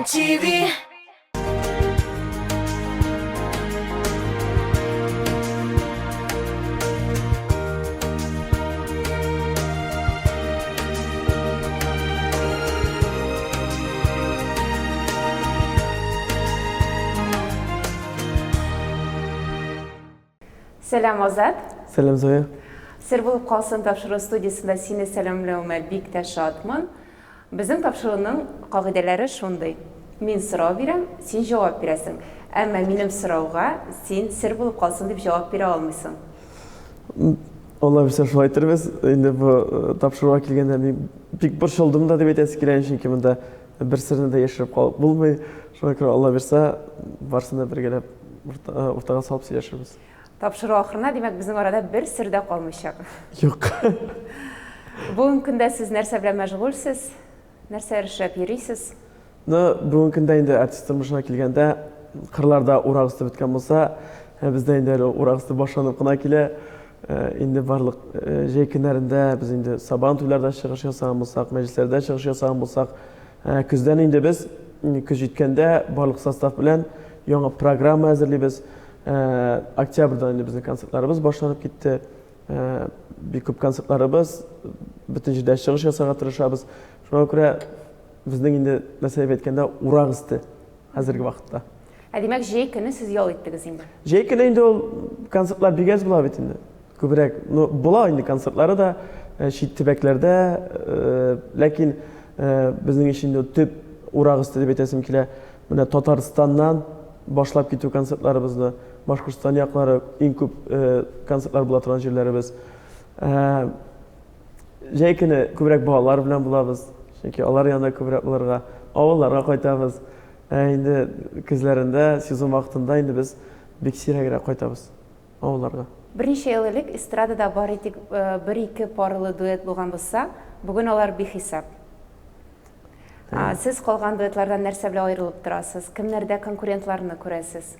TV. Сәлам, Азат. Сәлам, Зоя. Сер булып калсын тапшыру студиясендә сине сәламләвемә бик тә шатмын. Безнең тапшыруның кагыйдәләре шундый. Мин сорау бирәм, син җавап бирәсең. Әмма минем сорауга син сер булып калсын дип җавап бирә алмыйсың. Алла бирсә шулай итербез. Инде бу э, тапшыруга килгәндә мин бик борчылдым да дип әйтәсе килә, чөнки монда бер серне дә яшереп калып булмый. Шуңа күрә Алла бирсә, барысын да бергәләп э, уртага салып сөйләшербез. Тапшыру ахырына, димәк, безнең арада бер сер дә калмыйчак. Юк. Бүгенге көндә сез нәрсә белән мәшгульсез? Нәрсә эшләп йөрисез? Ну, бүгенге көндә инде артист тормышына килгәндә, кырларда урак өсте беткән булса, э, бездә инде әле урак өсте башланып кына килә. Э, инде барлык э, җәй көннәрендә без инде сабан туйларда чыгыш ясаган булсак, мәҗлесләрдә чыгыш ясаган булсак, көздән инде без көз җиткәндә барлык состав белән яңа программа әзерлибез. Э, октябрьдан инде безнең концертларыбыз башланып китте. Э, бик күп концертларыбыз, бөтен җирдә чыгыш ясарга тырышабыз. Шуңа күрә безнең инде, нәрсә дип әйткәндә, урак өсте хәзерге вакытта. Ә димәк, җәй көне сез ял иттегез инде? Җәй көне инде ул концертлар бик әз була бит инде. Күбрәк, ну, була инде концертлары да э, чит төбәкләрдә, ләкин безнең өчен инде төп урак өсте дип әйтәсем килә. Менә Татарстаннан башлап китү концертларыбызны, Башкортстан яклары иң күп концертлар була торган җирләребез. Җәй көне күбрәк балалар белән булабыз, чөнки алар янында күбрәк булырга, авылларга кайтабыз. Ә инде көзләрендә, сезон вакытында инде без бик сирәгрәк кайтабыз авылларга. Берничә ел элек эстрадада бары тик бер-ике парлы дуэт булган булса, бүген алар бихисап. Сез калган дуэтлардан нәрсә белән аерылып торасыз? Кемнәрдә конкурентларны күрәсез?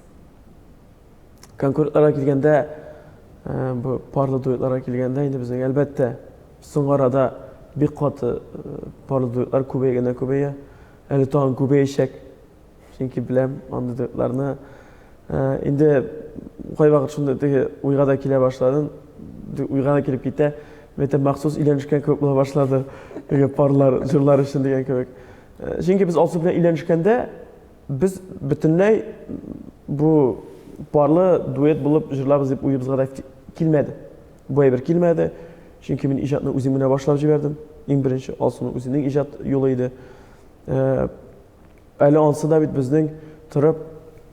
Конкурентларга килгәндә, э, бу парлы дуэтларга килгәндә, инде безнең әлбәттә соңгы арада бик каты э, парлы дуэтлар күбәйгәннән күбәя. Әле тагын күбәячәк. Чөнки беләм андый дуэтларны. Э, инде кайвакыт шундый теге уйга да килә башладым, уйга да килеп китә. Мин әйтәм, махсус өйләнешкән кебек була башлады. Теге парлар, җырлар өчен дигән кебек. Э, чөнки без Алсу белән өйләнешкәндә без бөтенләй бу парлы дуэт булып җырлабыз дип уебызга да килмәде. Бу әйбер килмәде. Чөнки мин иҗатны үзем генә башлап җибәрдем. Иң беренче Алсуның үзенең иҗат юлы иде. Э, Әле ансы да бит безнең торып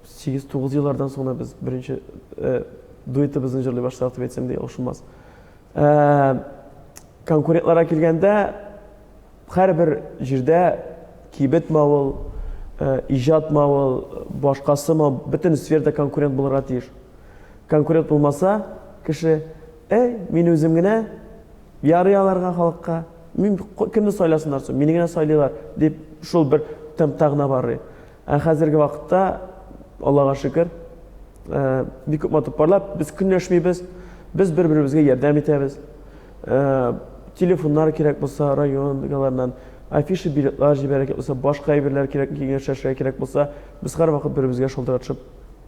8-9 еллардан соң без беренче э, дуэтыбызны җырлый башладык дип әйтсәм дә ялгышылмас. Э, конкурентларга килгәндә, һәрбер җирдә кибетме ул, э, иҗатмы ул, башкасымы, бөтен сферада конкурент булырга тиеш. Конкурент булмаса, кеше, әй, мин үзем генә, Ярый аларга халыкка. Мин кемне сайласыннар соң? Мине генә сайлыйлар дип шул бер темпта гына барый. Ә хәзерге вакытта Аллага шөкер, э, бик күп матур парлар, без көнләшмибез, без бер-беребезгә ярдәм итәбез. Э, телефоннар кирәк булса, район галарыннан афиша, билетлар җибәрергә кирәк булса, башка әйберләр кирәк, киңәшләшергә кирәк булса, без һәрвакыт бер-беребезгә шалтыратышып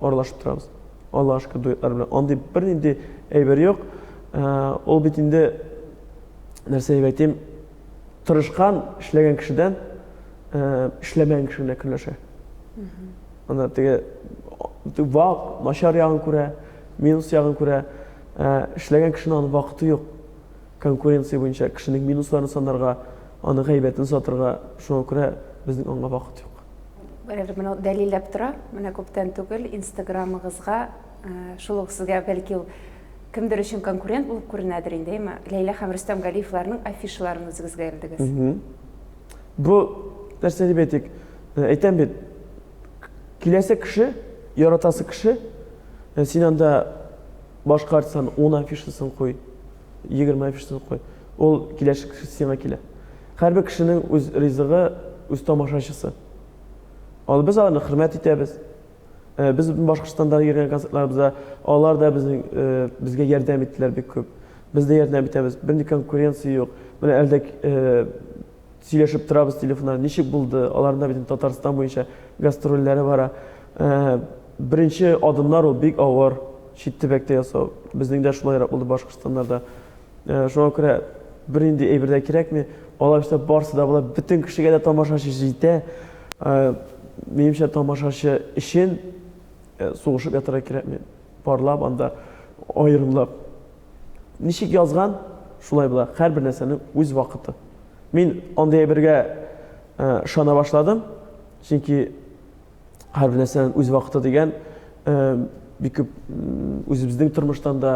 аралашып торабыз. Аллага шөкер, дуэтлар белән андый бернинди әйбер юк. Э, ул бит инде нәрсә дип әйтим, тырышкан, эшләгән кешедән э, эшләмәгән кеше генә көнләшә. Анда теге вак, начар ягын күрә, минус ягын күрә. Э, эшләгән кешенең аның вакыты юк. Конкуренция буенча кешенең минусларын санарга, аның гайбәтен сатырга, шуңа күрә безнең аңа вакыт юк. Барыбер моны дәлилләп тора. Менә күптән түгел Инстаграмыгызга шул ук сезгә бәлки ул кемдер өчен конкурент булып күренәдер инде, әйме? Ләйлә һәм Рөстәм Галиевларның афишаларын үзегезгә элдегез. Бу нәрсә дип әйтик? Э, әйтәм бит, киләсе кеше, яратасы кеше, э, син анда башка артистларның 10 афишасын куй, 20 афишасын куй. Ул киләсе кеше сиңа килә. Һәрбер кешенең үз ризыгы, үз тамашачысы. Ал без аларны хөрмәт итәбез. Э, без Башкортстанда йөргән концертларыбызда алар да безнең э, безгә ярдәм иттеләр бик күп. Без дә ярдәм итәбез. Бернинди конкуренция юк. Менә әлдә э, Сөйләшеп торабыз телефоннан, ничек булды, аларның да бит Татарстан буенча гастрольләре бара. Беренче адымнар ул бик авыр, чит төбәктә ясау. Безнең дә шулайрак булды Башкортстаннарда. Шуңа күрә бернинди әйбер дә кирәкми. Алай булса барсы да була, бөтен кешегә дә тамашачы җитә. Минемчә, тамашачы өчен сугышып ятарга кирәкми. Парлап анда, аерымлап. Ничек язган, шулай була. Һәрбер нәрсәнең үз вакыты. Мин андый әйбергә ышана башладым, чөнки һәрбер нәрсәнең үз вакыты дигән бик күп үзебезнең тормыштан да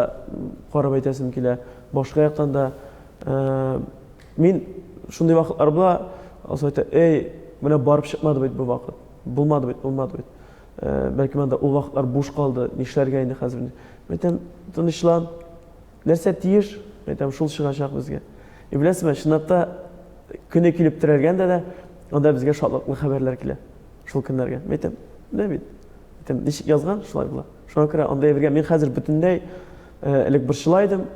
карап әйтәсем килә, башка яктан да. Мин шундый вакытлар була, Алсу әйтә, эй, менә барып чыкмады бит бу вакыт, булмады бит, булмады бит. Бәлкем анда ул вакытлар буш калды, нишләргә инде хәзер? Мин әйтәм, тынычлан, нәрсә тиеш, әйтәм, шул чыгачак безгә. И беләсезме, чынлап та көне килеп терәлгәндә дә, анда безгә шатлыклы хәбәрләр килә шул көннәргә. Мин әйтәм, менә бит. Әйтәм, ничек язган, шулай була. Шуңа күрә андый әйбергә мин хәзер бөтенләй элек борчыла идем,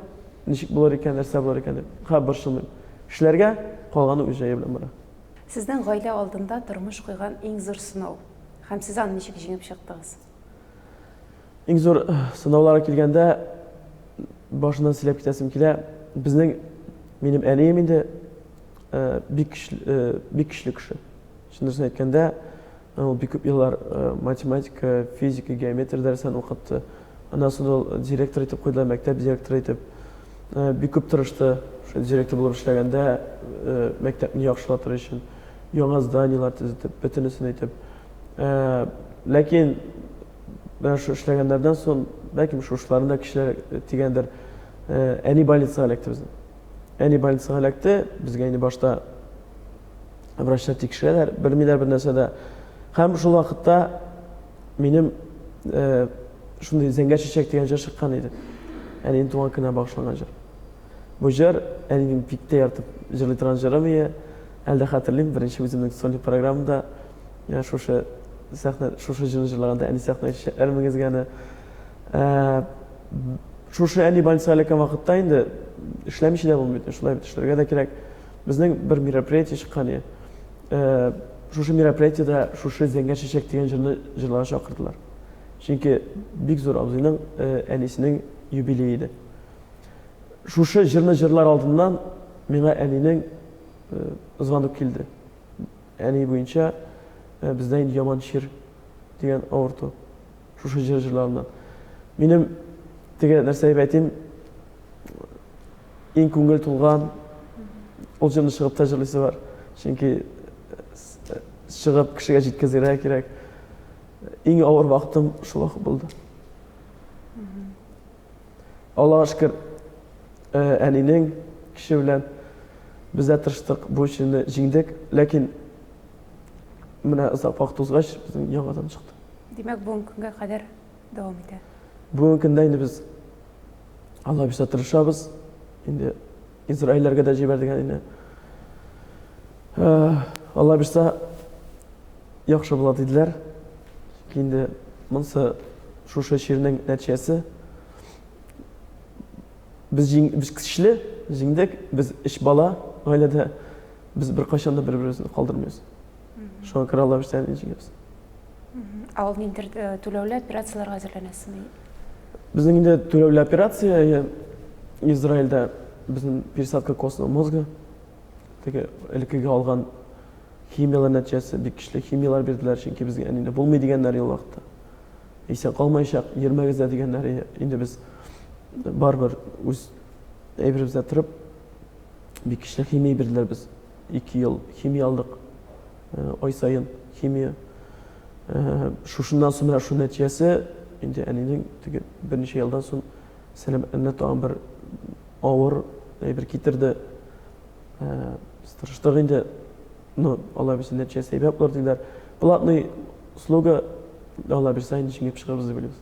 ничек булыр икән, нәрсә булыр икән дип. Хәзер борчылмыйм. Эшләргә, калганы үз җае белән бара. Сезнең гаилә алдында тормыш куйган иң зур сынау. Һәм сез аны ничек җиңеп чыктыгыз? Иң зур сынауларга килгәндә, башыннан сөйләп китәсем килә. Безнең, минем әнием инде бик көчле, бик көчле кеше. Чын дөресен әйткәндә, ул бик күп еллар математика, физика, геометрия дәресләрен укытты. Аннан соң ул директор итеп куйдылар, мәктәп директоры итеп. Бик күп тырышты. Шул директор булып эшләгәндә, мәктәпне яхшылатыр өчен, яңа зданиеләр төзетеп, бөтенесен әйтеп. Ләкин менә шу эшләгәннәрдән соң, бәлкем шушыларын да кешеләр тигәндер, әни больницага эләкте безнең. Әни больницага эләкте, безгә инде башта врачлар тикшерәләр, белмиләр бер нәрсә дә. Һәм шул вакытта минем шундый Зәңгәр чәчәк дигән җыр чыккан иде. Әнинең туган көненә багышланган җыр. Бу җыр әнинең бик тә яратып җырлый торган җырым ие. Әле дә хәтерлим, беренче үземнең сольный программамда шушы сәхнә, шушы җырны җырлаганда әни сәхнәгә чәчәкләр менгезгәне. Шушы әни больницага эләккән вакытта инде эшләмичә дә булмый бит, шулай бит эшләргә дә кирәк. Безнең бер мероприятие чыккан иде. Шушы мероприятиедә шушы Зәңгәр чәчәк дигән җырны җырларга чакырдылар. Чөнки бик зур абзыйның әнисенең юбилее иде. Шушы җырны җырлар алдыннан миңа әнинең звонок килде. Әни буенча бездә инде яман чир дигән авырту. Шушы җыр җырларыннан. Минем теге нәрсә дип әйтим, иң күңел тулган ул җырны чыгып та җырлыйсы бар. Чөнки чыгып кешегә җиткезергә кирәк. Иң авыр вакытым шул вакыт булды. Аллага шөкер, әнинең көче белән без дә тырыштык, бу чирне җиңдек. Ләкин менә озак вакыт узгач, безнең яңадан чыкты. Димәк, бүгенге көнгә кадәр дәвам итә. Бүгенге көндә инде без Алла бирсә тырышабыз. Инде Израильләргә дә җибәрдек әнине. Алла бирсә яхшы була диделәр. Чөнки инде монысы шушы чирнең нәтиҗәсе. Без җиң, без көчле, җиңдек. Без өч бала гаиләдә. Без беркайчан да бер-беребезне калдырмыйбыз. Шуңа күрә Алла бирсә җиңәбез. Ә ул ниндидер түләүле операцияләргә әзерләнәсезме? Безнең инде түләүле операция Израильдә безнең пересадка костного мозга. Теге элеккеге алган химияләр нәтиҗәсе бик көчле химияләр бирделәр, чөнки безгә инде булмый дигәннәр ул вакытта. Исән калмаячак, йөрмәгез дә дигәннәр. Инде без барыбер үз әйберебездә торып бик көчле химия бирделәр без. 2 ел химия алдык. Ай саен химия. Шушыннан соң менә шул нәтиҗәсе инде әнинең теге берничә елдан соң сәламәтлегенә тагын бер авыр әйбер китерде. Без тырыштык инде, ну, Алла бирсә нәтиҗәсе әйбәт булыр диләр. Платный услуга, Алла бирсә инде җиңеп чыгарбыз дип уйлыйбыз.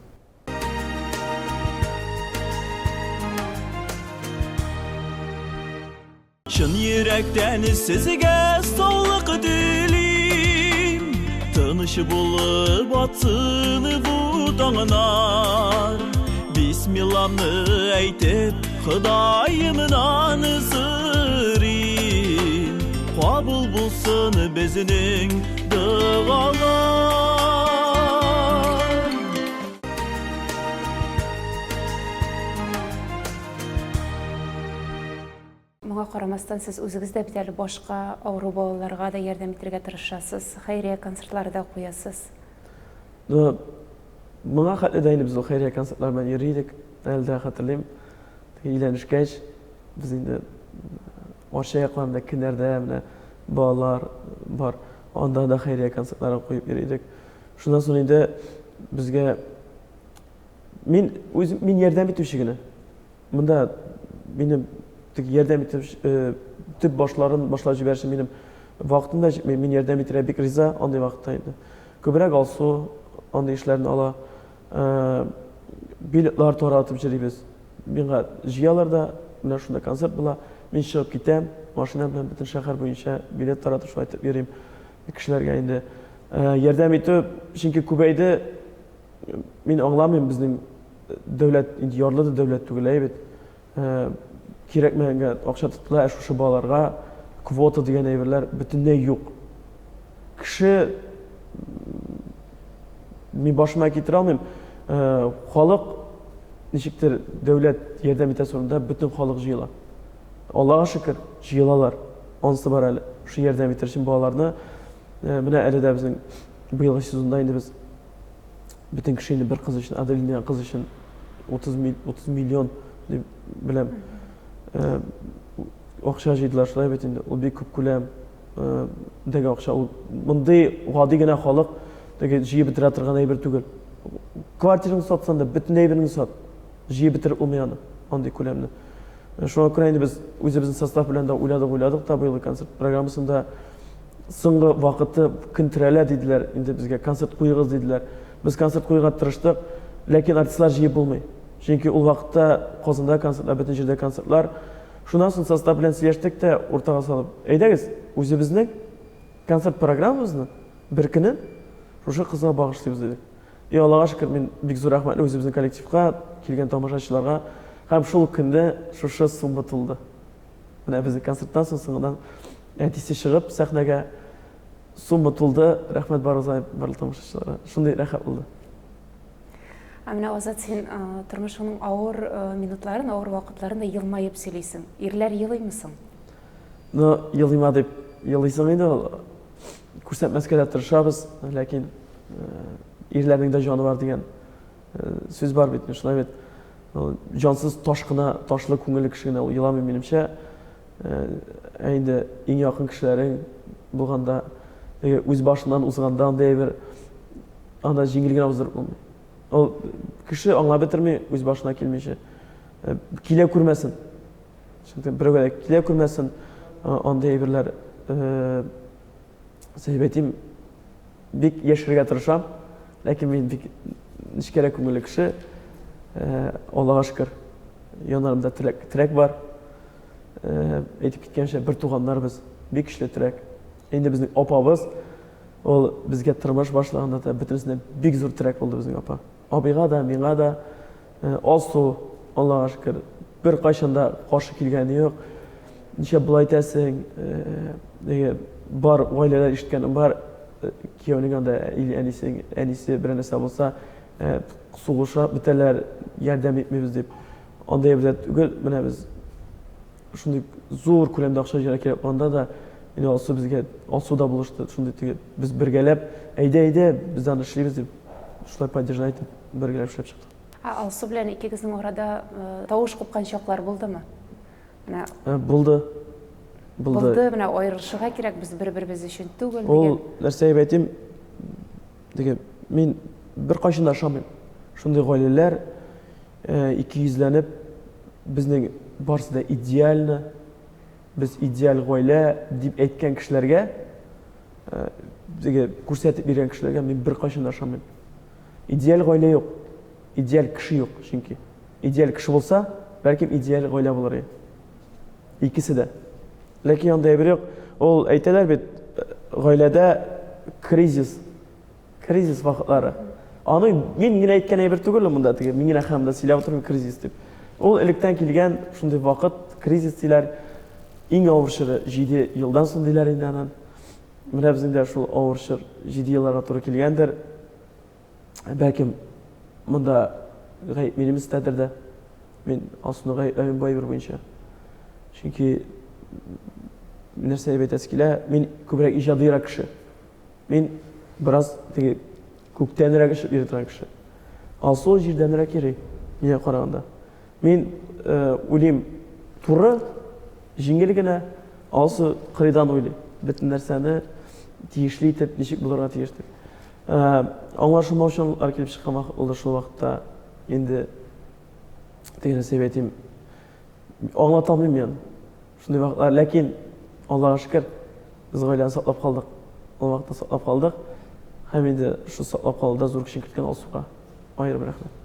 Чын йөрәктән сезгә саулык телим. Тыныч булып атсын бу таңнар. Бисмилламны әйтеп, Ходаемнан сорыйм. Кабул булсын безнең догалар. Моңа карамастан, сез үзегез дә бит әле башка авыру балаларга да ярдәм итәргә тырышасыз, хәйрия концертлары да куясыз. Ну, моңа хәтле дә инде без ул хәйрия концертлары белән йөри идек. Әле дә хәтерлим, теге өйләнешкәч, без инде Арча якларында, Кенәрдә менә балалар бар. Анда да хәйрия концертлары куеп йөри идек. Шуннан соң инде безгә мин үзем мин ярдәм итүче генә. Монда минем теге ярдәм итеп э, төп башларын башлап җибәрүче минем вакытым да җитми. Мин ярдәм итәргә бик риза андый вакытта инде. Күбрәк Алсу андый эшләрне ала. Э, билетлар таратып йөрибез. Миңа җыялар да, менә шунда концерт була. Мин чыгып китәм, машина белән бөтен шәһәр буенча билет таратып шулай итеп йөрим кешеләргә инде. Э, ярдәм итү, чөнки күбәйде. Мин аңламыйм, безнең дәүләт инде ярлы да дәүләт түгел, әйе бит. Э, кирәкмәгәнгә акча тотыла, ә шушы балаларга квота дигән әйберләр бөтенләй юк. Кеше мин башыма китерә алмыйм. Э, халык ничектер дәүләт ярдәм итәсе урында бөтен халык җыела. Аллага шөкер, җыелалар. Анысы бар әле. Шушы ярдәм итәр өчен балаларны э, менә әле дә безнең быелгы сезонда инде без бөтен кеше инде бер кыз өчен, Аделина дигән кыз өчен 30 30 миллион дип беләм. Э, акча җыйдылар шулай бит инде. Ул бик күп күләм э, дәге акча. Ул мондый гади генә халык теге җыеп бетерә торган әйбер түгел. Квартираңны сатсаң да, бөтен әйбереңне сат. Җыеп бетереп булмый аны, андый күләмне. Э, шуңа күрә инде без үзебезнең состав белән дә уйладык, уйладык та быелгы концерт программасында Соңгы вакыты көн терәлә диделәр, инде безгә концерт куегыз диделәр. Без концерт куярга тырыштык, ләкин артистлар җыеп булмый. Чөнки ул вакытта Казанда концертлар, бөтен җирдә концертлар. Шуннан соң состав белән сөйләштек тә, уртага салып, әйдәгез, үзебезнең концерт программабызны бер көнен шушы кызга багышлыйбыз дидек. И Аллага шөкер, мин бик зур рәхмәтле үзебезнең коллективка, килгән тамашачыларга. Һәм шул көндә шушы сумма тулды. Менә безнең концерттан соң соңыннан әтисе чыгып сәхнәгә сумма тулды. Рәхмәт барыгызга, барлык тамашачыларга. Шундый рәхәт булды. Ә менә Азат, син тормышыңның авыр минутларын, авыр вакытларын да елмаеп сөйлисең. Ирләр елыймы соң? Ну, елыйма дип елыйсың инде ул. Күрсәтмәскә дә тырышабыз, ләкин ирләрнең дә җаны бар дигән сүз бар бит, шулай бит. Җансыз таш кына, ташлы күңелле кеше генә ул еламый минемчә. Ә инде иң якын кешеләрең булганда, үз башыннан узганда андый әйбер анда җиңел генә уздырып булмый. Ул кеше аңлап бетерми, үз башына килмичә. Килә күрмәсен. Чөнки берәүгә дә килә күрмәсен андый әйберләр. Сәйб әйтим, бик яшерергә тырышам, ләкин мин бик нечкәрәк күңелле кеше. Аллага шөкер, яннарымда терәк, терәк бар. Әйтеп киткәнчә, бер туганнар без, бик көчле терәк. Инде безнең апабыз, ул безгә тормыш башлаганда да бөтенесенә бик зур терәк булды безнең апа. Абыйга да, миңа да, Алсу, Аллага шөкер, беркайчан да каршы килгәне юк. Нишләп болай итәсең? Теге бар гаиләләр ишеткәнем бар, кияүнең анда или әнисенең әнисе берәр нәрсә булса, сугыша бетәләр, ярдәм итмибез дип. Андый әйберләр түгел. Менә без шундый зур күләмдә акча җыярга кирәк булганда да, инде Алсу безгә, Алсу да булышты, шундый теге без бергәләп, әйдә, әйдә, без аны эшлибез дип, шулай поддержать итеп, бергәләп эшләп чыктык. Ә Алсу белән икегезнең арада тавыш купкан чаклар булдымы? Менә Булды. Булды. Булды, менә аерылышырга кирәк, без бер-беребез өчен түгел дигән. Ул нәрсә дип әйтим, теге мин беркайчан да ышанмыйм. Шундый гаиләләр икейөзләнеп, безнең барысы да идеально, без идеаль гаилә дип әйткән кешеләргә, теге күрсәтеп биргән кешеләргә мин беркайчан да ышанмыйм. Идеаль гаилә юк. Идеаль кеше юк, чөнки. Идеаль кеше булса, бәлкем идеаль гаилә булыр иде. Икесе дә. Ләкин андый әйбер юк. Ул әйтәләр бит, гаиләдә кризис, кризис вакытлары. Аны мин генә әйткән әйбер түгел монда, теге мин генә хәмдә сөйләп утырмыйм кризис дип. Ул электән килгән шундый вакыт, кризис диләр. Иң авыр чоры 7 елдан соң диләр инде анан. Менә безнең дә шул авыр чор 7 елларга туры килгәндер. Бәлкем монда гаеп минем өстәдер дә. Мин Алсуны гаепләмим бу әйбер буенча. Чөнки нәрсә дип әйтәсе килә, мин күбрәк иҗадыйрак кеше. Мин бераз теге күктәнрәк очып йөри торган кеше. Алсу җирдәнрәк йөри, миңа караганда. Мин э, уйлыйм туры, җиңел генә, Алсу кырыйдан уйлый. Бөтен нәрсәне тиешле итеп, ничек булырга тиеш дип. Э, аңлашылмаучанлыклар килеп чыккан вакыт булды шул вакытта. Инде теге нәрсә дип әйтим, аңлата алмыйм мин. Шундый вакытлар, ләкин Аллага шөкер, без гаиләне саклап калдык. Ул вакытта саклап калдык. Һәм инде шул саклап калуда зур көчен керткән Алсуга аерым рәхмәт.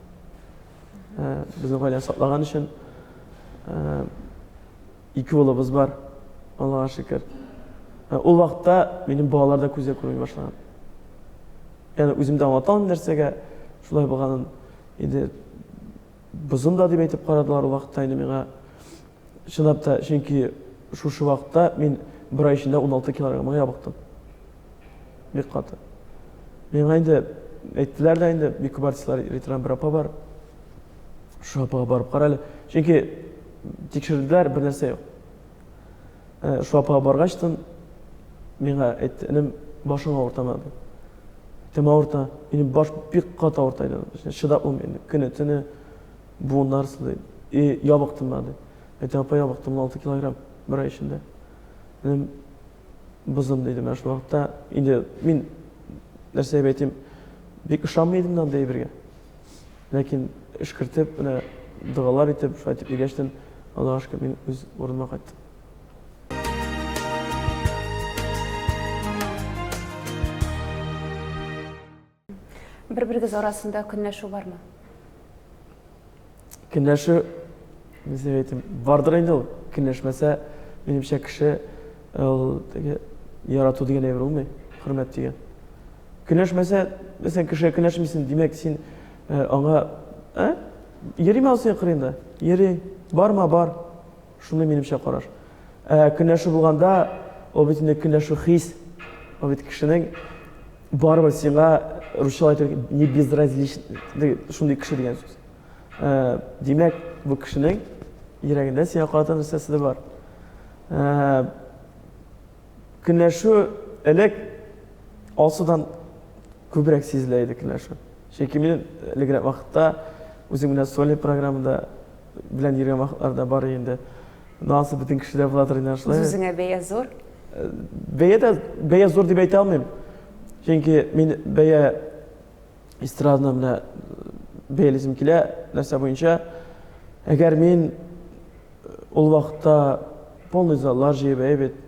Э, безнең гаиләне саклаган өчен э, ике улыбыз бар, Аллага шөкер. Э, ул вакытта минем балалар да күзгә күренми башлаган. Ягъни үзем дә аңлата алмыйм нәрсәгә шулай булганын. Инде бозым да дип әйтеп карадылар ул вакытта инде миңа. Чынлап та, чөнки шушы вакытта мин бер ай эчендә 16 килограммга ябыктым. Бик каты. Миңа инде әйттеләр дә инде, бик күп артистлар йөри торган бер апа бар. Шул апага барып кара әле. Чөнки тикшерделәр, бер нәрсә юк. Э, шул апага баргачтын миңа әйтте, энем, башың авыртамы дип. Әйттем, авырта. Минем баш бик каты авырта иде. Чыдап булмый инде. Көне, төне буыннар сызлый. И ябыктым ди. Әйтәм, апа, ябыктым 16 килограмм бер ай эчендә. Энем, бозым диде менә шул вакытта. Инде мин нәрсә дип әйтим, бик ышанмый идем андый әйбергә. Ләкин өшкертеп, менә догалар итеп, шулай итеп йөргәчтен, Аллага шөкер, мин үз урыныма кайттым. Бер-берегез арасында көнләшү бармы? Көнләшү, нәрсә әйтим, бардыр инде ул. Көнләшмәсә, минемчә, кеше ул теге ярату дигән әйбер булмый, хөрмәт дигән. Көнләшмәсә, сен кешегә көнләшмисең, димәк, син э, аңа, ә? Йөриме ул синең кырыенда? Йөри. Барма, бар. Шундый минемчә караш. Ә көнләшү булганда, ул бит инде көнләшү хис. Ул бит кешенең барыбер сиңа русча әйтергә не безразличный шундый кеше дигән сүз. Ә, димәк, бу кешенең йөрәгендә сиңа карата нәрсәсе дә бар. Ә, көнләшү элек Алсудан күбрәк сизелә иде көнләшү. Чөнки мин элегрәк вакытта үзем генә сольный программада белән йөргән вакытларда бар инде. Насы бөтен кешедә буладыр инде шулай. Үз-үзеңә бәя зур? Э, бәя дә бәя зур дип әйтә алмыйм. Чөнки мин бәя эстраданы менә бәялисем килә нәрсә буенча. Әгәр мин ул вакытта полный заллар җыеп әйбәт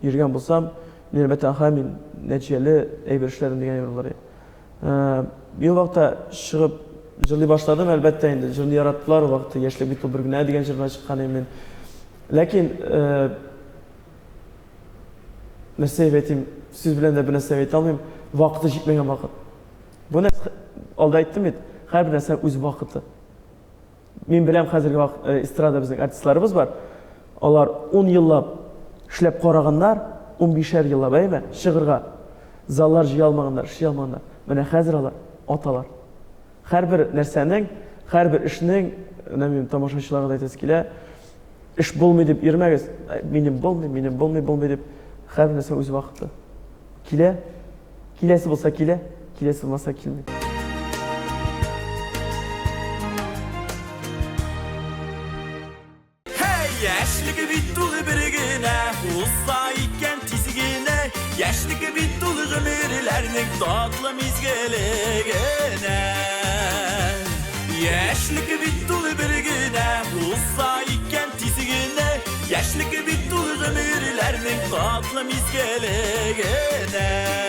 йөргән булсам, мин әлбәттә, аха, мин нәтиҗәле әйбер эшләдем дигән әйбер булыр иде. Мин ул вакытта чыгып җырлый башладым, әлбәттә инде, җырны яраттылар, ул вакытта Яшьлек бит ул бер генә дигән җыр белән чыккан идем мин. Ләкин нәрсә дип әйтим, сүз белән дә бер нәрсә әйтә алмыйм, вакыты җитмәгән вакыт. Бу нәрсә, алда әйттем бит, һәрбер нәрсә үз вакыты. Мин беләм, хәзерге вакыт э, эстрада безнең артистларыбыз бар. Алар 10 еллап эшләп караганнар, 15-әр еллап, әйме, чыгырга. Заллар җыя алмаганнар, эшли алмаганнар. Менә хәзер алар аталар. Һәрбер нәрсәнең, һәрбер эшнең, менә минем тамашачыларга да әйтәсе килә, эш булмый дип йөрмәгез. Минем булмый, минем булмый, булмый дип. Һәрбер нәрсә үз вакыты. Килә, Киләсе булса килә, киләсе булмаса килми. Һәй, яшьлеге бит тулы бер генә, узса икән тиз генә. Яшьлеге бит тулы гомерләрнең татлы мизгеле генә. Яшьлеге бит тулы бер генә, узса икән тиз генә. Яшьлеге бит тулы гомерләрнең татлы мизгеле генә.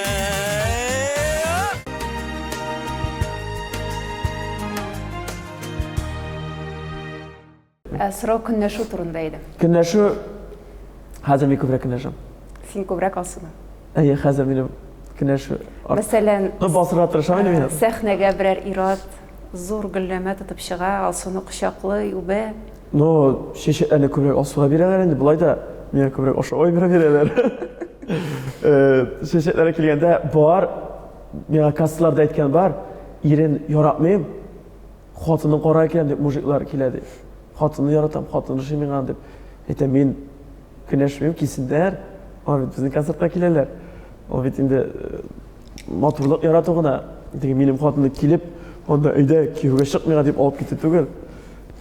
Ә, сорау көнләшү турында иде. Көнләшү хәзер мин күбрәк көнләшәм. Син күбрәк Алсуны. Әйе, хәзер минем көнләшү. Мәсәлән, ну, басырга тырышам инде мин. Сәхнәгә берәр ир-ат зур гөлләмә тотып чыга, Алсуны кочаклый, үбә. Ну, чәчәкләрне күбрәк Алсуга бирәләр инде. Болай да Миңа күбрәк ашау әйбере бирәләр. Чәчәкләргә килгәндә, бар, миңа кассаларда әйткән бар, ирен яратмыйм, хатынын карарга киләм дип мужиклар килә ди. Хатынны яратам, хатын ошый миңа дип. Әйтәм, мин көнләшмим, килсеннәр. Алар бит безнең концертка киләләр. Ул бит инде матурлык ярату гына. Теге минем хатынны килеп, анда өйдә кияүгә чык миңа дип алып китү түгел.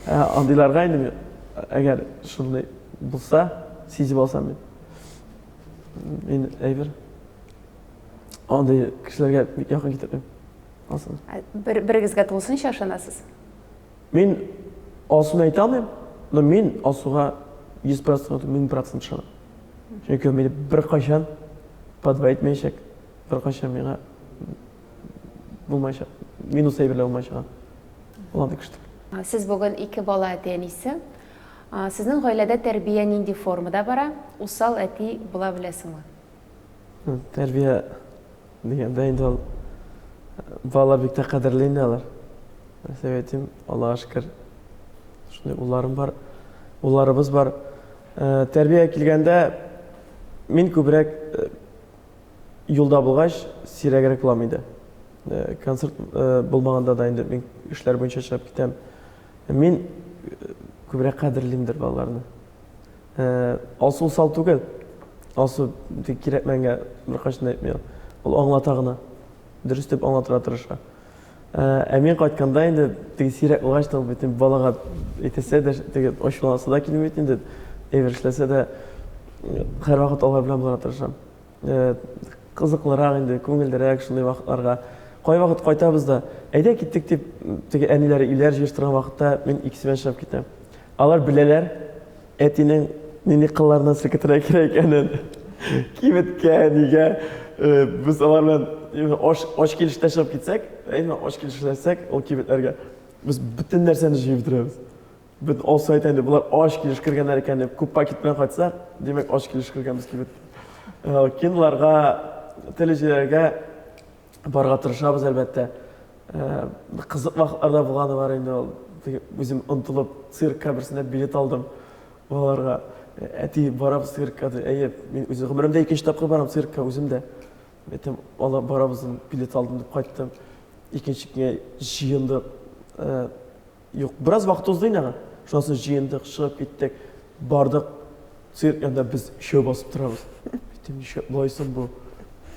Ә андыйларга инде әгәр шундый булса, сизеп алсам мин. Мин әйбер. Андый кешеләргә бик якын китермим. Алсуны. Бер берегезгә тулысынча ышанасыз? Мин Алсуны әйтә алмыйм, но мин Алсуга 100%, 1000% ышанам. Чөнки ул мине беркайчан подва итмәячәк, беркайчан миңа булмаячак, минус әйберләр булмаячак. Ул андый кеше түгел. Сез бүген ике бала әти-әнисе. Сезнең гаиләдә тәрбия нинди формада бара? Усал әти була беләсеңме? Тәрбия дигәндә инде ул балалар бик тә кадерле инде алар. Нәрсә әйтим, Аллага шөкер, шундый улларым бар, улларыбыз бар. Тәрбия килгәндә мин күбрәк юлда булгач, сирәгрәк булам инде. Концерт булмаганда да инде мин эшләр буенча чыгып китәм. Мин күбрәк кадерлимдер балаларны. Алсу усал түгел. Алсу тик кирәкмәгәнгә беркайчан да әйтми ул. Ул аңлата гына. Дөрес дип аңлатырга тырыша. Ә мин кайтканда инде теге сирәк булгач та бит инде балага әйтәсе дә, теге ачуланасы да килми бит инде. Әйбер эшләсә дә һәрвакыт алар белән булырга тырышам. Кызыклырак инде, күңеллерәк шундый вакытларга. Кайвакыт кайтабыз да, әйдә киттек дип, теге әниләре өйләр җыештырган вакытта мин икесе белән чыгып китәм. Алар беләләр, әтинең нинди кылларыннан селкетергә кирәк икәнен. Кибеткә, нигә без алар белән ач, ач килештә чыгып китсәк, әйме, ач килеш эшләсәк, ул кибетләргә без бөтен нәрсәне җыеп бетерәбез. Без алса әйтә инде, болар ач килеш кергәннәр икән дип, күп пакет белән кайтсак, димәк, ач килеш кергәнбез кибеткә. Киноларга, телеҗирләргә барырга тырышабыз, әлбәттә. Кызык вакытларда булганы бар инде ул. Үзем онтылып циркка берсенә билет алдым балаларга. Әти, барабыз циркка ди. Әйе, мин үзе гомеремдә икенче тапкыр барам циркка үзем дә. Әйтәм, ала барабыз, билет алдым дип кайттым. Икенче көнгә җыендык. Юк, бераз вакыт узды инде аңа. Шуннан соң җыендык, чыгып киттек. Бардык, цирк янында без өчәү басып торабыз. Әйтәм, нишләп болай соң бу?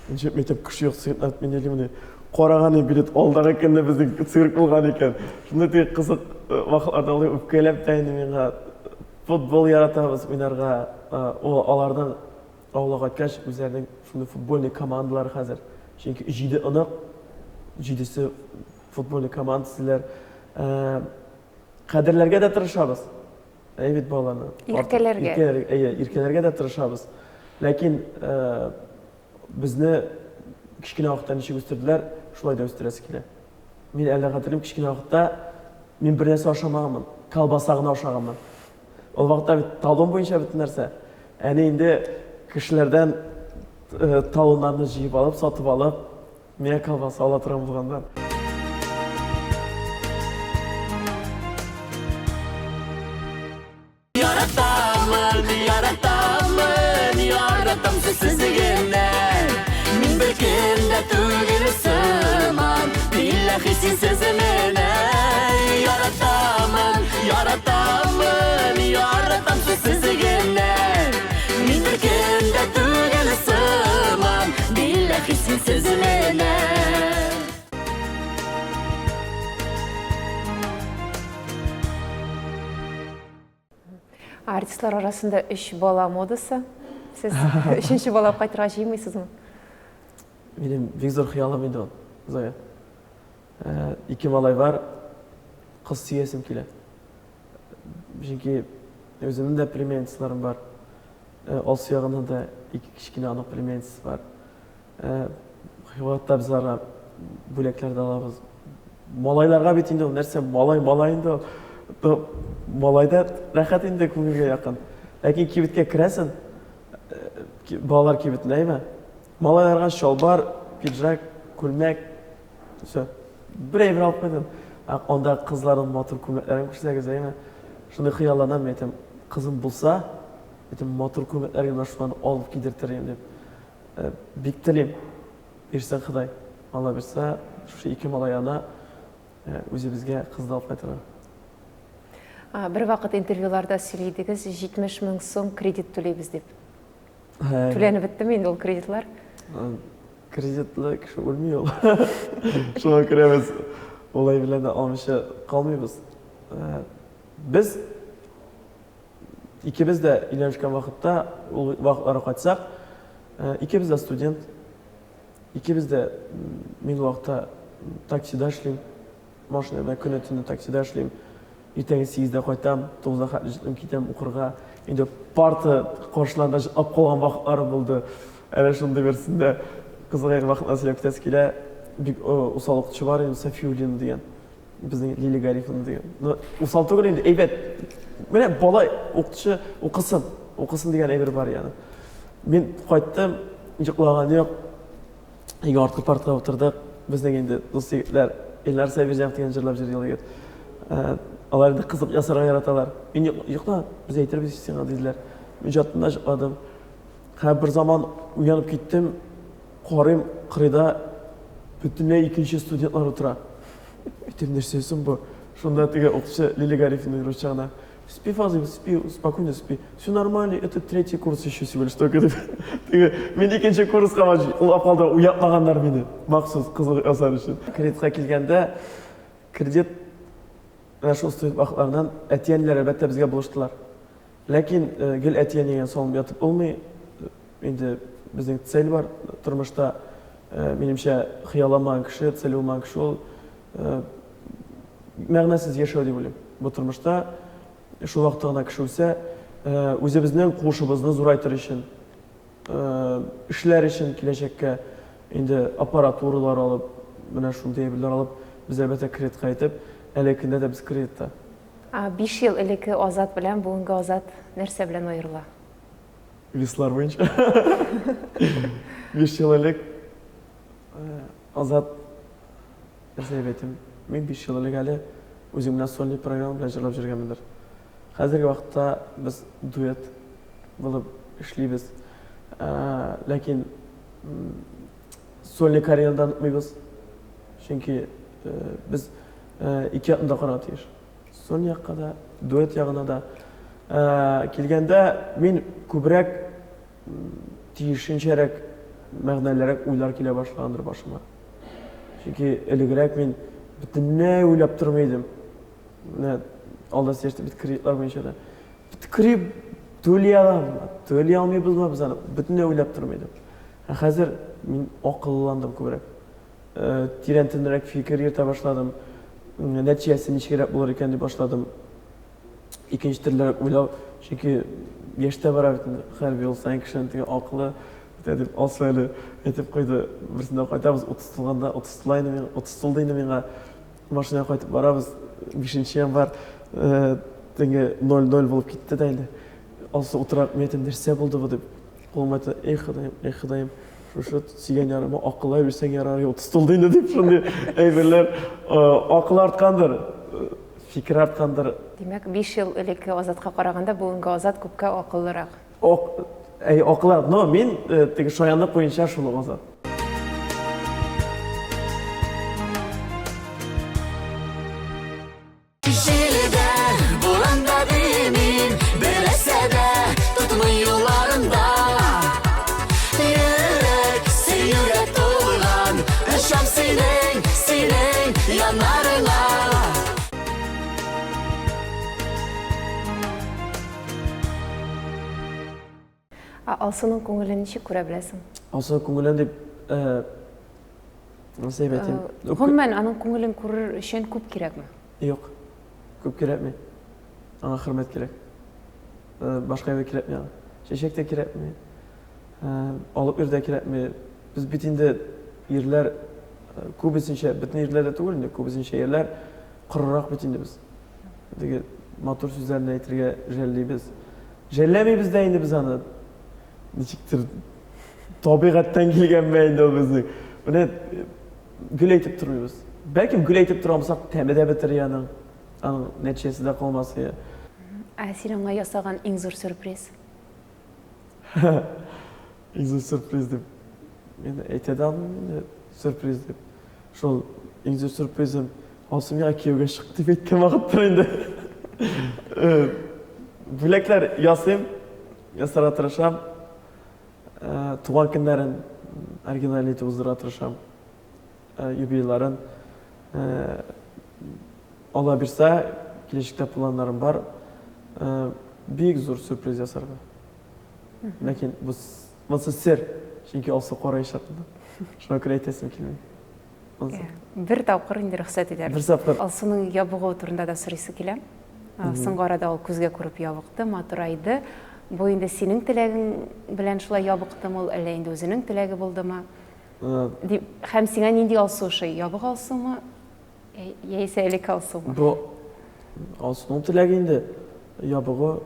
Нишләп мәктәп кеше юк, циркны отменили мени? Караган идем, билет алдагы көнне безнең цирк булган икән. Шундый теге кызык вакытларда алай үпкәләп тә инде миңа. Футбол яратабыз уйнарга. Ул аларның авылга кайткач үзләренең шундый футбольный командалары хәзер. Чөнки җиде онык, җидесе футбольный команда төзиләр. Кадерләргә дә тырышабыз. Әйе бит балаларны. Иркәләргә. Иркәләргә, әйе, иркәләргә дә тырышабыз. Ләкин безне кечкенә вакытта ничек үстерделәр, шулай да үстерәсе килә. Мин әле хәтерлим, кечкенә вакытта мин бер нәрсә ашамаганмын, колбаса гына ашаганмын. Ул вакытта бит талон буенча бөтен нәрсә. Әни инде кешеләрдән талоннарны җыеп алып, сатып алып, Миңа колбаса ала торган булганнар. Яратамын, яратамын, яратам сүзсез генә. Мин беркем дә түгел сыман, билләһи синсез менә. Яратамын, яратамын, яратам сүзсез генә. Мин беркем дә түгел сыман, билләһи синсез менә. Артистлар арасында өч бала модасы. Сез өченче бала алып кайтырга җыенмыйсызмы? Минем бик зур хыялым инде ул, Зоя. Ике малай бар, кыз сөясем килә. Чөнки үземнең дә племянницаларым бар. Алсу ягыннан да ике кечкенә аның племянницасы бар. Вакытта без аларга бүләкләр дә алабыз. Малайларга бит инде ул нәрсә, малай, малай инде ул. Малай да рәхәт инде күңелгә якын. Ләкин кибеткә керәсең, балалар кибетенә, әйме? Малайларга чалбар, пиджак, күлмәк, все. Бер әйбер алып куйдым. Ә анда кызларның матур күлмәкләрен күрсәгез, әйме? Шундый хыялланам, әйтәм, кызым булса, Әйтәм, матур күлмәкләр генә шуларны алып кидертер идем дип. Э, бик телим. Бирсен Ходай. Алла бирсә, шушы ике малай ана э, үзебезгә кыз да алып кайтырга. Бер вакыт интервьюларда сөйли идегез, 70 мең сум кредит түлибез дип. Түләнеп беттеме инде ул кредитлар? Кредитлы кеше үлми ул. Шуңа күрә без улай белән дә алмыйча калмыйбыз. Без икебез дә өйләнешкән вакытта, ул вакытларга кайтсак, икебез дә студент, икебез дә мин вакытта таксида эшлим. Машинада көне-төне таксида эшлим. Иртәнге сигездә кайтам, тугызга хәтле җытлым китәм укырга. Инде парта каршыларында җытлап калган вакытларым булды. Әле шундый берсендә кызык вакытлар сөйләп китәсе килә. Бик усал укытучы бар инде, Софиуллина дигән. Безнең Лилия Гарифовна дигән. Ну, усал түгел инде, әйбәт. Менә бала укытучы укысын, укысын дигән әйбер бар яны. Мин кайттым, йоклаган юк. Өйгә арткы партага утырдык. Безнең инде дус егетләр Илнар Сабирҗанов дигән җырлап җыр егет. Э, алар инде кызык ясарга яраталар. Мин йокла, без әйтербез сиңа диделәр. Мин жаттым да йокладым. Һәм бер заман уянып киттем. Карыйм, кырыйда бөтенләй икенче студентлар утыра. Әйтәм, нәрсә соң бу? Шунда теге укытучы Лилия Гарифовна русча гына Спи, Фазыл, спи, спокойно спи. Все нормально, это третий курс еще всего лишь только. Теге, мин икенче курска улап калды, уятмаганнар мине. Махсус кызык ясар өчен. Кредитка килгәндә, кредит менә шул студент вакытларыннан әти-әниләр әлбәттә безгә булыштылар. Ләкин э, гел әти-әнигә салынып ятып булмый. Инде безнең цель бар тормышта. Э, минемчә, хыялламаган кеше, цель булмаган кеше ул э, мәгънәсез яшәү дип уйлыйм. Бу тормышта шул вакытта гына кеше үсә, э, үзебезнең куышыбызны зурайтыр өчен, э, эшләр өчен киләчәккә инде аппаратуралар алып, менә шундый әйберләр алып, без әлбәттә кредитка итеп, әлеге көндә дә без кредитта. 5 ел элекке Азат белән бүгенге Азат нәрсә белән аерыла? Веслар буенча. 5 ел элек э, Азат Нәрсә дип әйтим, мин 5 ел элек әле үзем генә сольный программа белән җырлап йөргәнмендер. Хәзерге вакытта без дуэт булып эшлибез. Ә, ләкин сольный карьераны да онытмыйбыз. Чөнки э, без э, ике якны да карарга тиеш. Сольный якка да, дуэт ягына да. Ә, килгәндә мин күбрәк тиешенчәрәк, мәгънәлерәк уйлар килә башлагандыр башыма. Чөнки элегрәк мин бөтенләй уйлап тормый идем. Менә алда сөйләштек бит кредитлар буенча да. Бит кредит түли аламмы, түли алмыйбызмы без аны бөтенләй уйлап тормый идем. Ә хәзер мин акыллыландым күбрәк. Э, тирәнтенрәк фикер йөртә башладым. Нәтиҗәсе ничегрәк булыр икән дип башладым. Икенче төрлерәк уйлау, чөнки яшь тә бара бит инде. Һәр ел саен кешенең теге акылы бетә дип Алсу әле әйтеп куйды. Берсендә кайтабыз, 30 тулганда, 30 тула инде миңа, 30 тулды инде миңа. Машинага кайтып барабыз, 5 январь, э, төнге 00 булып китте дә инде. Алсу утыра, мин әйтәм, нәрсә булды бу дип. Кулым әйтә, эй Ходаем, эй Ходаем, шушы сөйгән ярыма акыллай бирсәң ярар, 30 тулды инде дип шундый әйберләр. Э, акыл арткандыр. Фикер арткандыр. Димәк, 5 ел элекке Азатка караганда бүгенге Азат күпкә акыллырак. Ок, әй, акыллырак. Но мин э, теге шаянлык буенча шул ук Азат. Җилдә, буранда димим, берәрсә дә тотмый юлларында. Йөрәк сөюгә тулган, очам синең, синең яннарыңа. Ә Алсуның күңелен ничек күрә беләсең? Алсуның күңелен дип, э, нәрсә дип әйтим? Э, гомумән, аның күңелен күрер өчен күп кирәкме? Юк, күп кирәкми. Аңа хөрмәт кирәк. Э, башка әйбер кирәкми аңа. Чәчәк тә кирәкми. Э, алып йөр дә кирәкми. Без бит инде ирләр күбесенчә, бөтен ирләр дә түгел инде, күбесенчә ирләр корырак бит инде без. Теге матур сүзләрне әйтергә жәллибез. Жәлләмибез дә инде без аны. Ничектер табигатьтән килгәнме инде ул безнең. Менә гел әйтеп тормыйбыз. Бәлкем гел әйтеп тора булсак, тәме дә бетер аның. Аның нәтиҗәсе дә калмас. Ә син аңа ясаган иң зур сюрприз? Иң зур сюрприз дип. Мин әйтә дә алмыйм инде сюрприз дип. Шул иң зур сюрпризым Алсу миңа кияүгә чык дип әйткән вакыттыр инде. Э, бүләкләр ясыйм, ясарга тырышам. Э, туган көннәрен оригиналь итеп уздырырга тырышам. Э, юбилейларын. Алла бирсә, киләчәктә планнарым бар. Бик зур сюрприз ясарга. Ләкин бу монысы сер, чөнки Алсу караячак. Шуңа күрә әйтәсем килми. Бер тапкыр инде рөхсәт итәр. Бер тапкыр. Алсуның ябыгуы турында да сорыйсы килә. Соңгы арада ул күзгә күреп ябыкты, матурайды. Бу инде синең теләгең белән шулай ябыктымы ул, әллә инде үзенең теләге булдымы? Дип, һәм сиңа нинди Алсу ошый? Ябык Алсумы, яисә элекке Алсумы? Бу Алсуның теләге инде. Ябыгу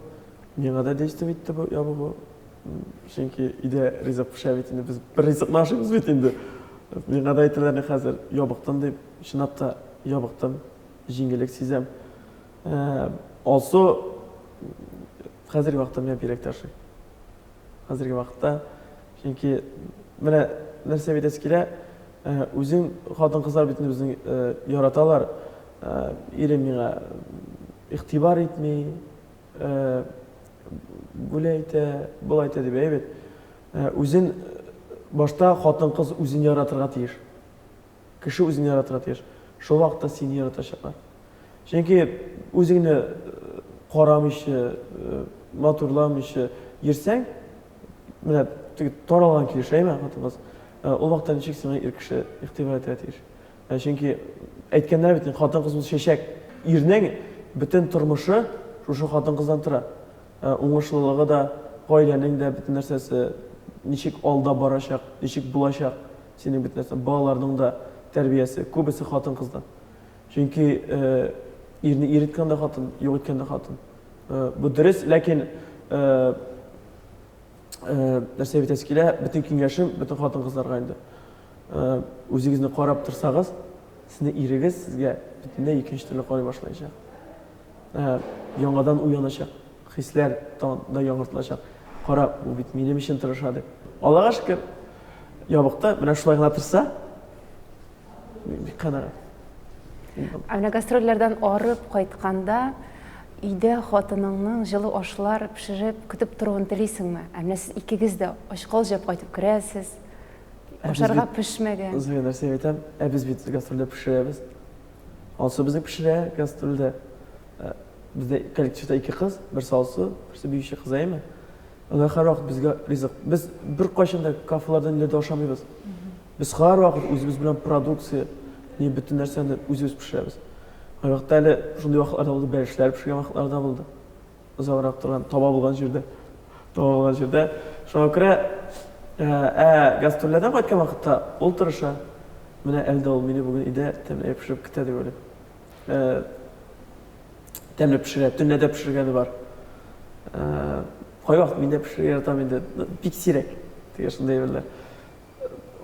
миңа да действие итте бу ябыгу. Чөнки өйдә ризык пешә бит инде, без бер ризыкны ашыйбыз бит инде. Миңа да әйтәләр, мин хәзер ябыктым дип, чынлап та ябыктым, җиңеллек сизәм. Алсу хәзерге вакытта миңа бигрәк тә ошый. Хәзерге вакытта, чөнки менә нәрсә әйтәсе килә, үзең хатын-кызлар бит инде безнең яраталар, ирем миңа игътибар итми, Гүлә әйтә, болай әйтә дип, әйе бит. Үзен башта хатын-кыз үзен яратырга тиеш. Кеше үзен яратырга тиеш. Шул вакытта сине яратачаклар. Чөнки үзеңне карамыйча, матурламыйча йөрсәң, менә теге таралган килеш, әйеме, хатын-кыз? Ул вакытта ничек сиңа ир кеше игътибар итәргә тиеш? Ә чөнки әйткәннәр бит, хатын-кыз ул чәчәк. Ирнең бөтен тормышы шушы хатын-кыздан тора. Ә, уңышлылыгы да, гаиләнең дә бөтен нәрсәсе ничек алда барачак, ничек булачак, синең бөтен нәрсә, балаларның да тәрбиясе, күбесе хатын-кыздан. Чөнки э, ирне ир иткән дә хатын, юк иткән дә хатын. Э, бу дөрес, ләкин э, э, нәрсә әйтәсе килә, бөтен киңәшем бөтен хатын-кызларга инде. Э, үзегезне карап торсагыз, сезнең ирегез сезгә бөтенләй икенче төрле карый башлаячак. Э, яңадан уяначак, хисләр тагын да яңартылачак. Кара, бу бит минем өчен тырыша дип. Аллага шөкер, ябыкты, менә шулай гына торса, мин бик канәгать. Ә менә гастрольләрдән арып кайтканда, өйдә хатыныңның җылы ашлар пешереп көтеп торуын телисеңме? Ә менә сез икегез дә ач калҗап кайтып керәсез. Ашарга пешмәгән. Зуя нәрсә әйтәм, ә без бит гастрольдә пешерәбез. Алсу безнең пешерә гастрольдә. Э, бездә коллективта ике кыз, берсе Алсу, берсе биюче кыз, әйеме? Алар һәрвакыт безгә ризык. Без беркайчан да кафелардан ниләрдә ашамыйбыз. Без һәрвакыт үзебез белән продукция, ни бөтен нәрсәне үзебез пешерәбез. Кайвакытта әле шундый вакытлар да булды, бәлешләр пешергән вакытлар да булды. Озаграк торган таба булган җирдә. Таба булган җирдә. Шуңа күрә ә, ә гастрольләрдән кайткан вакытта ул тырыша. Менә әле дә ул мине бүген өйдә тәмле пешереп көтә дип уйлыйм. Ә, тәмле пешерә, төнлә дә пешергәне бар. Ә, кайвакыт мин дә пешерергә яратам инде. Бик сирәк. Теге шундый әйберләр.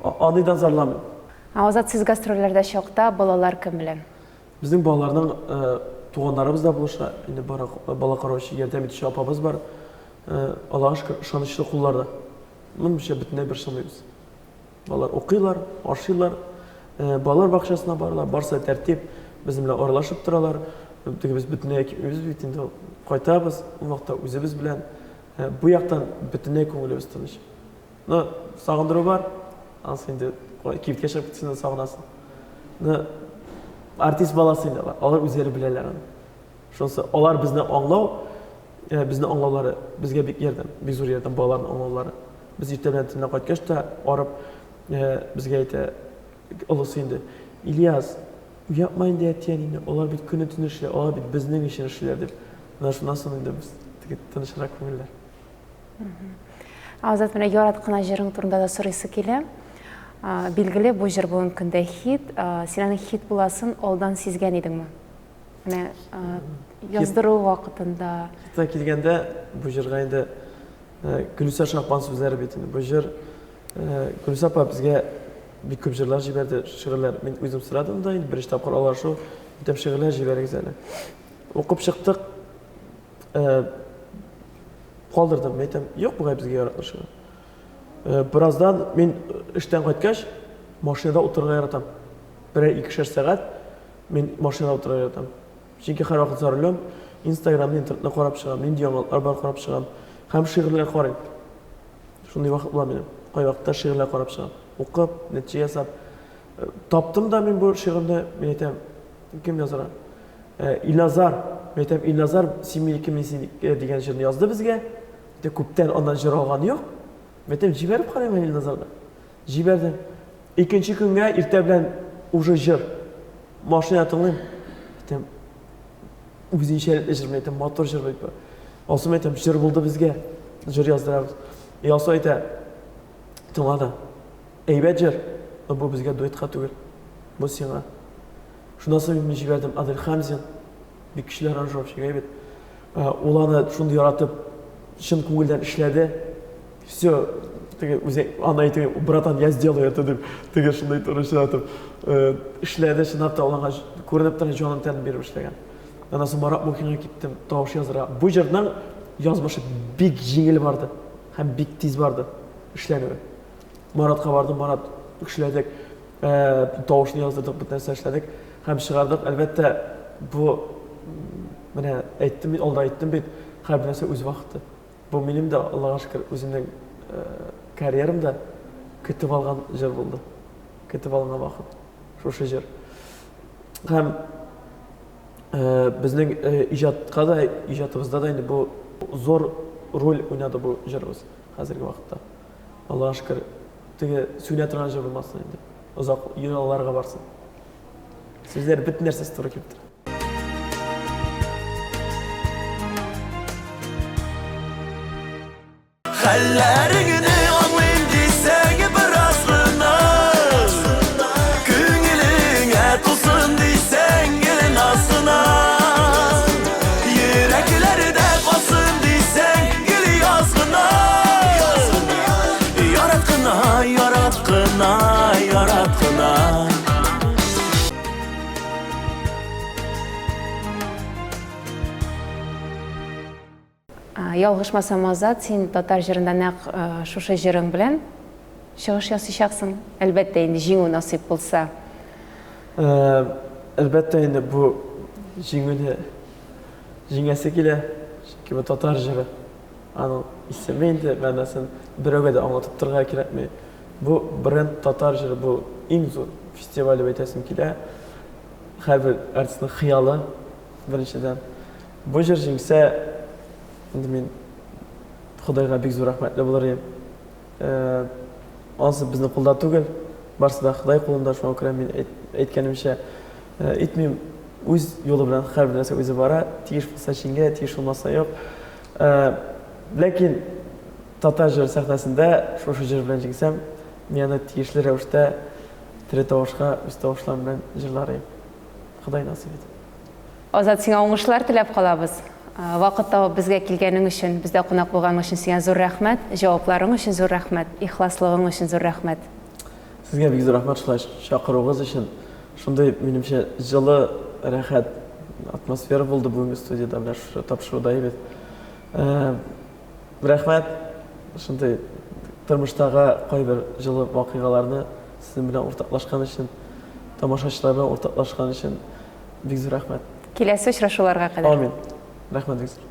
Андыйдан зарланмыйм. Азат, сез гастрольләрдә чакта балалар кем белән? Безнең балаларның туганнарыбыз да булыша. Инде бары бала караучы, ярдәм итүче апабыз бар. Аллага шөкер, ышанычлы кулларда. Моныңча бөтенләй борчылмыйбыз. Балалар укыйлар, ашыйлар, балалар бакчасына баралар, барсы тәртип, безнең белән аралашып торалар. Теге без бөтенләй китмибез бит инде, кайтабыз, ул вакытта үзебез белән. Бу яктан бөтенләй күңелебез тыныч. Ну, сагындыру бар. Анысы инде кибеткә чыгып китсәң дә сагынасың. Ну, артист баласы инде алар. Алар үзләре беләләр аны. Шунысы, алар безне аңлау, э, безне аңлаулары безгә бик ярдәм, бик зур ярдәм балаларны аңлаулары. Без иртә белән төнлә кайткач та арып, э, безгә әйтә олысы инде. Ильяс, уятма инде әти-әнине, алар бит көне-төне эшли, алар бит безнең өчен эшлиләр дип. Менә шуннан соң инде без теге тынычрак күңелләр. Азат, менә ярат кына җырың турында да сорыйсы килә. Билгеле, бу җыр бүгенге көндә хит. Син аның хит буласын алдан сизгән идеңме? Менә яздыру вакытында. Хитка килгәндә, бу җырга инде Гөлүсә Шахбан сүзләре бит инде. Бу җыр Гөлүсә апа безгә бик күп җырлар җибәрде, шигырьләр. Мин үзем сорадым да инде беренче тапкыр аралашу, әйтәм, шигырьләр җибәрегез әле. Укып чыктык. Калдырдым, мин әйтәм, юк бугай безгә яраклы шигырь. Э, бераздан мин эштән кайткач, машинада утырырга яратам. Берәр икешәр сәгать мин машинада утырырга яратам. Чөнки һәрвакыт за рулем, Инстаграмны, интернетны карап чыгам, нинди яңалыклар бар карап чыгам һәм шигырьләр карыйм. Шундый вакыт була минем. Кайвакытта шигырьләр карап чыгам. Укып, нәтиҗә ясап. Э, таптым да мин бу шигырьне, мин әйтәм, кем язарга? Э, Илназар, мин әйтәм, Илназар, син минеке, мин синеке дигән җырны язды безгә. Инде күптән аннан җыр алган юк. Мин әйтәм, җибәреп карыйм әле Илназарга. Җибәрдем. Икенче көнгә иртә белән уже җыр. Машина тыңлыйм. Әйтәм, үзенчәлекле җыр, мин әйтәм, матур җыр бит бу. Алсу әйтәм, җыр булды безгә. Җыр яздырабыз. И Алсу әйтә, тыңла да. Әйбәт җыр, но бу безгә дуэтка түгел. Бу сиңа. Шуннан соң мин җибәрдем Адель Хамзин, бик көчле аранжировщик, әйбәт. Ул аны шундый яратып, чын күңелдән эшләде. Все, теге үзе аны әйтеп, братан, я сделаю это дип, теге шундый туры чыгартып эшләде, чынлап та ул аңа күренеп тора, җанын тәнен биреп эшләгән. Аннан соң Марат Мухинга киттем, тавыш язырга. Бу җырның язмышы бик җиңел барды һәм бик тиз барды эшләнүе. Маратка бардым, Марат эшләдек, тавышны яздырдык, бөтен нәрсә эшләдек һәм чыгардык. Әлбәттә, бу менә әйттем мин, алда әйттем бит, һәрбер нәрсә үз вакыты. Бу минем дә, Аллага шөкер, үземнең карьерамда көтеп алган җыр булды. Көтеп алынган вакыт. Шушы җыр. Һәм безнең иҗатка да, иҗатыбызда да инде бу зур роль уйнады бу җырыбыз хәзерге вакытта. Аллага шөкер, теге сүнә торган җыр булмасын инде. Озак елларга барсын. Сүзләр бөтен нәрсәсе туры килеп тора. Хәлләреңне аңлыйм дисәң бераз гына Күңелеңә тулсын дисәң гел наз гына Йөрәкләрдә калсын дисәң гел яз гына Ярат кына, ярат кына, ярат кына. Ялгышмасам, Азат, син татар җырында нәкъ шушы җырың белән чыгыш ясыйчаксың. Әлбәттә инде, җиңү насыйп булса. Әлбәттә инде, бу җиңүне җиңәсе килә, чөнки бу татар җыры. Аның исеме инде, мәгънәсен берәүгә дә аңлатып торырга кирәкми. Бу бренд татар җыры, бу иң зур фестиваль дип әйтәсем килә. Һәрбер артистның хыялы, беренчедән. Бу җыр җиңсә, инде мин Ходайга бик зур рәхмәтле булыр идем. Анысы безнең кулда түгел, барысы да Ходай кулында, шуңа күрә мин әйткәнемчә итмим. Үз юлы белән һәрбер нәрсә үзе бара, тиеш булса җиңә, тиеш булмаса юк. Ләкин татар җыры сәхнәсендә шушы җыр белән җиңсәм, мин аны тиешле рәвештә тере тавышка үз тавышларым белән җырлар идем. Ходай насыйп итеп. Азат, сиңа уңышлар теләп калабыз. Вакыт табып безгә килгәнең өчен, бездә кунак булганың өчен сиңа зур рәхмәт, җавапларың өчен зур рәхмәт, ихласлыгың өчен зур рәхмәт. Сезгә бик зур рәхмәт шулай чакыруыгыз өчен. Шундый, минемчә, җылы, рәхәт атмосфера булды бүгенге студиядә, менә шушы тапшыруда бит. Рәхмәт, шундый тормыштагы кайбер җылы вакыйгаларны сезнең белән уртаклашкан өчен, тамашачылар белән уртаклашкан өчен бик зур рәхмәт. Киләсе очрашуларга кадәр. Амин. Рәхмәт бик зур.